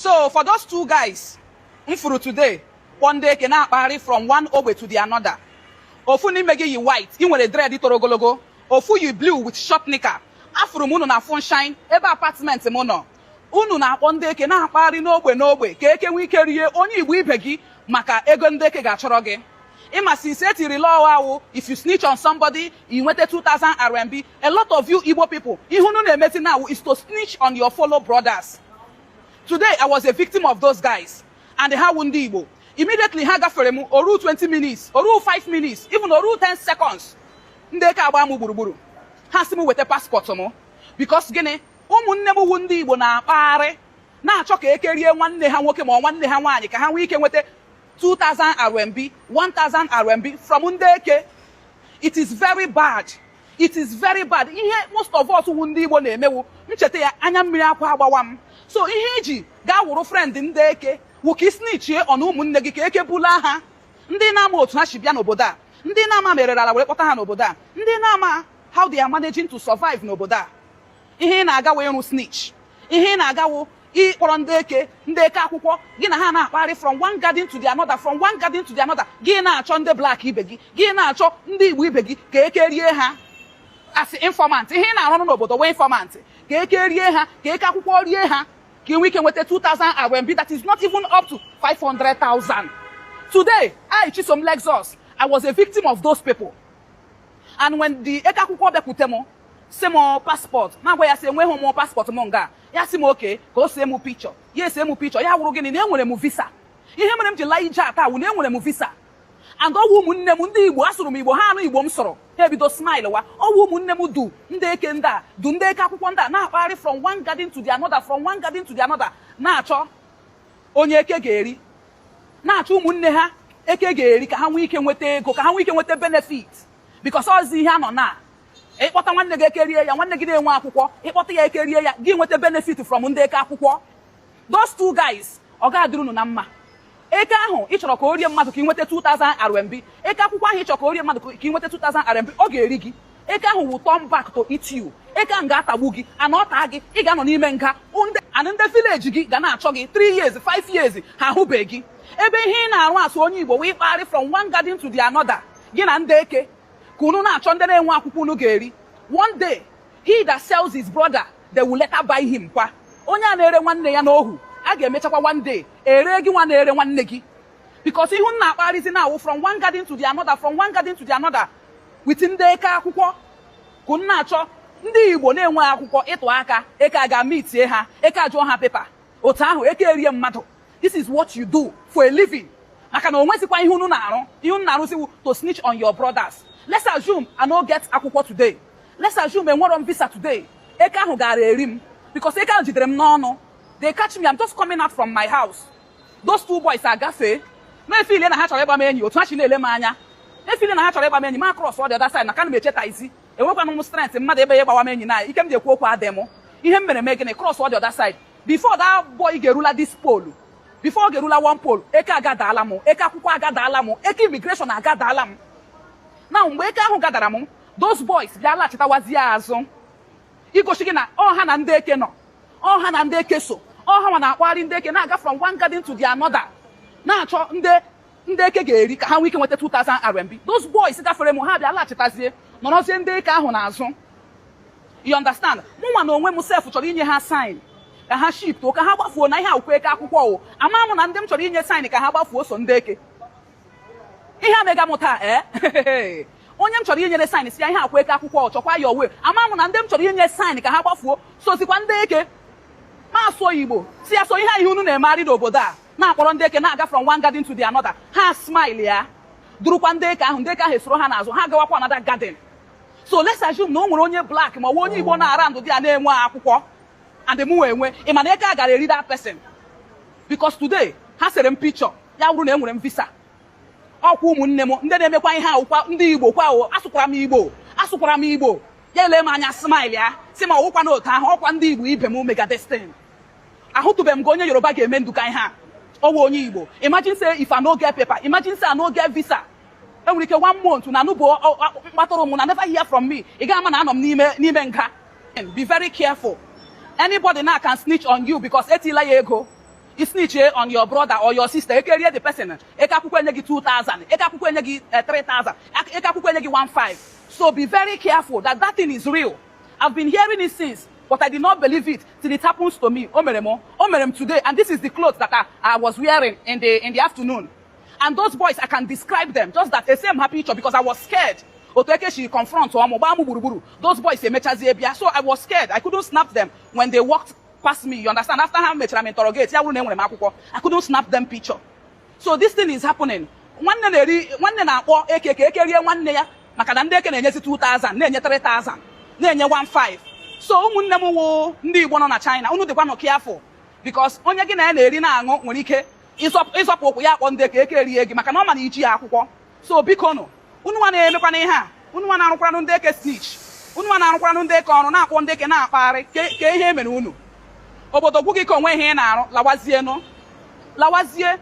So for those two guys m furu today, kpọ ndị eke na-akpagharị from one ogbe to the another, ofu n'ime gị yi white, ị nwere dread toro ogologo, ofu yi blue with short knicker. Afụrụ m unu na Funshine ebe apartment m nọ. Unu na-akpọ ndị eke na-akpagharị n'ogbe n'ogbe ka eke nwee ike rie onye Igbo ibe gị maka ego ndị eke ga-achọrọ gị. Ịma, since etiri law awụ, if you snitch on somebody, you nweta 2000 RMB. A lot of you Igbo people, ihe unu na-emezi now is to snitch on your fellow brothers. Today I was a victim of those guys, and ha wụ ndị Igbo. Immediately ha gafere m, oru 20 minutes, oru 5 minutes, even oru 10 seconds, ndị eke agba m gburugburu. Ha sị m weta passport m, because gịnị? Ụmụnne m wu ndị Igbo na-akpagharị na-achọ ka eke rie nwanne ha nwoke ma ọ nwanne ha nwaanyị ka ha nwee ike nweta 2000 RMB, 1000 RMB from ndị eke. It is very bad, it is very bad. Ihe most of us wu ndị Igbo na-emewu, ncheta ya, anya mmiri akwa agbawa m. So ihe iji gaa wụrụ friend ndị eke wụ ka isnitchie ọna ụmụnne gị ka eke bula ha. Ndị na-ama otu ha si bịa n'obodo a, ndị na-ama merere ala were kpọta ha n'obodo a, ndị na-ama how they are managing to survive n'obodo a, ihe ị na-aga wee ịrụ snitch. Ihe ị na-agawo ịkpọrọ ndị eke, ndị eke akwụkwọ gị na ha na-akpagharị from one garden to the another, from one garden to the another. Gị na-achọ ndị black ibe gị, gị na-achọ ndị Igbo ibe gị ka eke rie ha as informant. Ihe ị na-arụ n'obodo wee informant ka eke rie ha, ka eke akwụkwọ rie ha, ka ị nwee ike nweta 2000 RMB that is not even up to 500,000. Today I, Chisom Lexus, I was a victim of those people. And when the eke akwụkwọ bịakwute m, sị m passport, ma gwa ya sị enweghị m passport m nga. Ya sị m oke ka o see m picture. Ya ese m picture, ya wụrụ gịnị? Na enwere m visa. Ihe mere m ji laa ije ata wụ na enwere m visa, and ọwụ ụmụnne m ndị Igbo. Asụrụ m Igbo, ha anụ Igbo m sụrụ, ha ebido smile wa. Ọwụ ụmụnne m du ndị eke ndị a, du ndị eke akwụkwọ ndị a na-akpagharị from one garden to the another, from one garden to the another, na-achọ onye eke ga-eri, na-achọ ụmụnne ha eke ga-eri ka ha nwee ike nweta ego, ka ha nwee ike nweta benefit, because ọzi ihe a nọ na ịkpọta nwanne gị ekerie ya. Nwanne gị na-enwe akwụkwọ, ịkpọta ya ekerie ya, gị nweta benefit from ndị eke akwụkwọ. Those two guys, ọ ga-adịrị unu na mma. Eke ahụ ị chọrọ ka o rie mmadụ ka ị nweta 2000 RMB, eke akwụkwọ ahụ ị chọrọ ka o rie mmadụ ka ị nweta 2000 RMB, ọ ga-eri gị. Eke ahụ will turn back to eat you. Eke ahụ ga-atagbu gị, ana ọ taa gị, ị ga-anọ n'ime nga, and ndị village gị ga na-achọ gị 3 years, 5 years, ha ahụbeghị gị. Ebe ihe ị na-arụ asụ onye Igbo wee kpagharị from one garden to the another, gị na ndị eke, ka unu na-achọ ndị na-enwe akwụkwọ unu ga-eri. One day, he that sells his brother, they will later buy him. Kwa onye a na-ere nwanne ya n'ohu, a ga-emechakwa one day ere gị nwa na-ere nwanne gị, because ihu nna akpagharịzi na-awụ from one garden to the another, from one garden to the another with ndị eke akwụkwọ, ka unu na-achọ ndị Igbo na-enwe akwụkwọ ịtụ aka. Eke a ga-amitie ha, eke ajụọ ha paper, otu ahụ eke erie mmadụ. This is what you do for a living, maka na o nwezikwa ihe unu na-arụ. Ihe unu na-arụziwu to snitch on your brothers. Let's assume I no get akwụkwọ today. Let's assume enwero m visa today. Eke ahụ gara eri m, because eke ahụ jidere m n'ọnụ. They catch me, I'm just coming out from my house. Those two boys agafee na-efile na ha chọrọ ịgba m enyi. Otu ha si na-ele m anya, efile na ha chọrọ ịgba m enyi. Ma cross all the other side, na ka na m echeta izi enwekwana m strength mmadụ ebe ya gbawa m enyi na ike m ji ekwu okwu adị m. Ihe m mere mee gịnị? Cross all the other side. Before that boy ga-erula this pole, before ọ ga-erula one pole, eke agadaala m, eke akwụkwọ agadaala m, eke immigration agadaala m. Na mgbe eke ahụ gadara m, those boys bịa laghachitawazie azụ igosi gị na ọ ha na ndị eke nọ, ọ ha na ndị eke so, ọ ha nwa na-akpagharị ndị eke na-aga from one garden to the another, na-achọ ndị eke ga-eri ka ha nwee ike nweta 2000 RMB. Those boys gafere m, ha bịa laghachitazie nọrọzie ndị eke ahụ n'azụ. You understand? Mụ nwa na onwe m sef chọrọ inye ha sign ka ha shift, ka ha gbafuo na ihe akwụkwọ eke akwụkwọ o. Ama m na ndị m chọrọ inye sign ka ha gbafuo so ndị eke. Ihe a mega m taa, ee, onye m chọrọ inyere sign si ya ihe akwa eke akwụkwọ, chọkwa ya owe. Ama m na ndị m chọrọ inye sign ka ha gbafuo sozikwa ndị eke. Ma asụọ Igbo si ya so ihe a, ihe unu na-emegharị n'obodo a, na-akpọrọ ndị eke na-aga from one garden to the another. Ha smile ya, durukwa ndị eke ahụ, ndị eke ahụ esoro ha n'azụ, ha gawakwa another garden. So let's assume na o nwere onye black ma ọ bụ onye Igbo na-ara ndụ dị ya na-enwe akwụkwọ and mụ nwe enwe. Ị ma na eke a gara eri that person, because today ha sere m picture, ya wụrụ na enwere m visa. Ọkwa ụmụnne m ndị na-emekwa ihe ahụkwa ndị Igbo kwa o. Asụkwara m Igbo, asụkwara m Igbo. Ya ele m anya, smile ya, si ma ọwụkwa n'otu ahụ ọkwa ndị Igbo ibe m mega destin. Ahụtụbeghị m ka onye Yoruba ga-eme nduka ihe a ọwụ onye Igbo. Imagine say if I no get paper, imagine say I no get visa, enwere ike one month na anụbụ mkpatụrụ m na never hear from me. Ị ga-ama na anọ m n'ime nga. Be very careful. Anybody now can snitch on you because etila ya ego. I snitch on your brother or your sister, eke rie the person. Eke akwụkwọ enye gị 2000, eke akwụkwọ enye gị 3000, eke akwụkwọ enye gị 15. So be very careful that that thing is real. I've been hearing it since, but I did not believe it till it happens to me. O mere m, o mere m today, and this is the clothes that I was wearing in the afternoon. And those boys, I can describe them, just that the same happy picture, because I was scared. Otu eke she confront ọmụ gbaa m gburugburu, those boys emechazie bịa. So I was scared, I couldn't snap them when they walked past me, you understand? After ha mechara m interrogate, ya bụrụ na enwere m akwụkwọ, I couldn't snap them picture. So this thing is happening. Nwanne na-eri nwanne, na-akpọ eke ka eke rie nwanne ya, maka na ndị eke na-enyezi 2000, na-enye 3000, na-enye 15. So ụmụnne m wụ ndị Igbo nọ na China, unu dịkwa nọ careful, because onye gị na ya na-eri na-aṅụ nwere ike ịzọpụ ụkwụ ya akpọ ndị eke, eke rie gị, maka na ọ ma na iji ya akwụkwọ. So biko nụ, unu nwa na-emekwana ihe a, unu nwa na-arụkwaranụ ndị eke snitch, unu nwa na-arụkwaranụ ndị eke ọrụ, na-akpọ ndị eke na-akpagharị ka ihe emere unu. Obodo gwu gị ka onwe ihe ị na-arụ, lawazienụ, lawazie,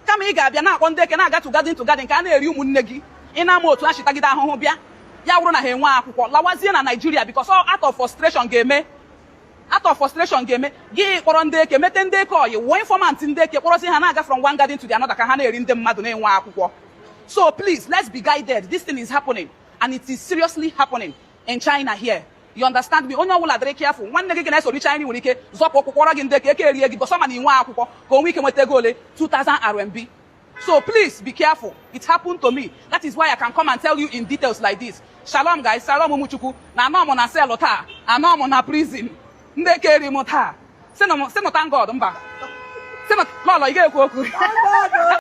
kama ị ga-abịa na-akpọ ndị eke na-aga to garden to garden ka a na-eri ụmụnne gị. Ị na-ama otu ha chitagide ahụhụ bịa, ya wụrụ na ha enwe akwụkwọ, lawazie na Naijiria, because all out of frustration ga-eme, out of frustration ga-eme gị kpọrọ ndị eke, mete ndị eke oyi, wụọ informant ndị eke, kpọrọzi ha na-aga from one garden to the another ka ha na-eri ndị mmadụ na-enwe akwụkwọ. So please, let's be guided. This thing is happening, and it is seriously happening in China here, you understand me? Onye ọbụla dịrị careful. Nwanne gị ga na-esori China nwere ike zọpụ ụkwụ kpọrọ gị ndị eke, eke erie gị, gosi ma na inwe akwụkwọ, ka o nwee ike nweta ego ole? 2000 RMB. So please be careful. It happened to me. That is why I can come and tell you in details like this. Shalom, guys. Shalom, ụmụchukwu. Na anọ m na cell taa, anọ m na prison. Ndị eke eri m taa. Sịnụ thank God mba. Sịnụ lọlọ, ị ga-ekwu okwu. Thank God.